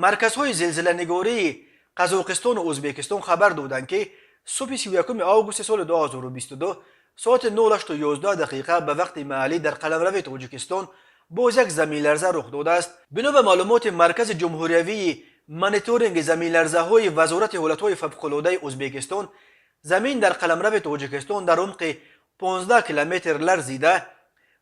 Марказҳои зилзиланигории Қазоқистону Ӯзбекистон хабар доданд, ки субҳи 31 августи соли 2022 соати 08:11 дақиқа ба вақти маҳаллӣ дар қаламрави Тоҷикистон боз як заминларза рух додааст. Бино ба маълумоти Маркази ҷумҳуриявии мониторинги заминларзаҳои Вазорати ҳолатҳои фавқулодаи Ӯзбекистон, замин дар қаламрави Тоҷикистон дар умқи 15 километр ларзида,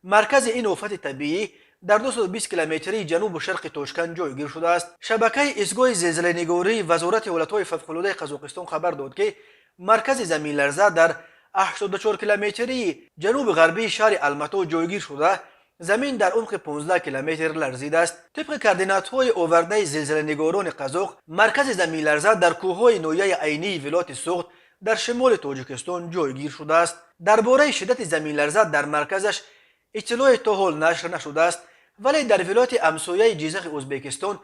маркази ин офати табиӣ дар 220 километрии ҷанубу шарқи Тошканд ҷойгир шудааст. Шабакаи истгоҳи зилзиланигории Вазорати ҳолатҳои фавқулодаи Қазоқистон хабар дод, ки маркази заминларза дар 84 километрии ҷануби ғарбии шаҳри Алмато ҷойгир шуда, замин дар умқи 15 километр ларзидааст. Тибқи координатҳои овардаи зилзиланигорони қазоқ, маркази заминларза дар кӯҳҳои ноҳияи Айнии вилояти Суғд дар шимоли Тоҷикистон ҷойгир шудааст. Дар бораи шиддати заминларза дар марказаш иттилоъе то ҳол нашр нашудааст, вале дар вилояти ҳамсояи Ҷизахи Ӯзбекистон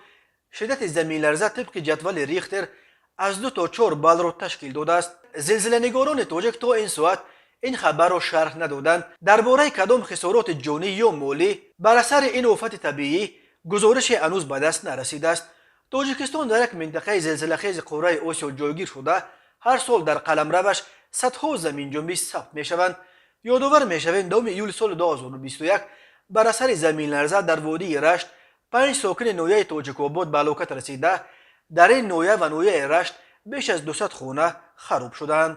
шиддати заминларза тибқи ҷадвали Рихтер аз 2 то 4 баллро ташкил додааст. Зилзиланигорони тоҷик то ин соат ин хабарро шарҳ надоданд. Дар бораи кадом хисороти ҷонӣ ё молӣ бар асари ин офати табиӣ гузорише ҳанӯз ба даст нарасидааст. Тоҷикистон дар як минтақаи зилзилахези қораи Осиё ҷойгир шуда, ҳар сол дар қаламраваш садҳо заминҷунбӣ сабт мешаванд. Ёдовар мешавем, 10 июли соли 2021 бар асари заминларза дар водии Рашт панҷ сокини ноҳияи Тоҷикобод ба ҳалокат расида, дар ин ноҳия ва ноҳияи Рашт беш аз 200 хона хароб шуданд.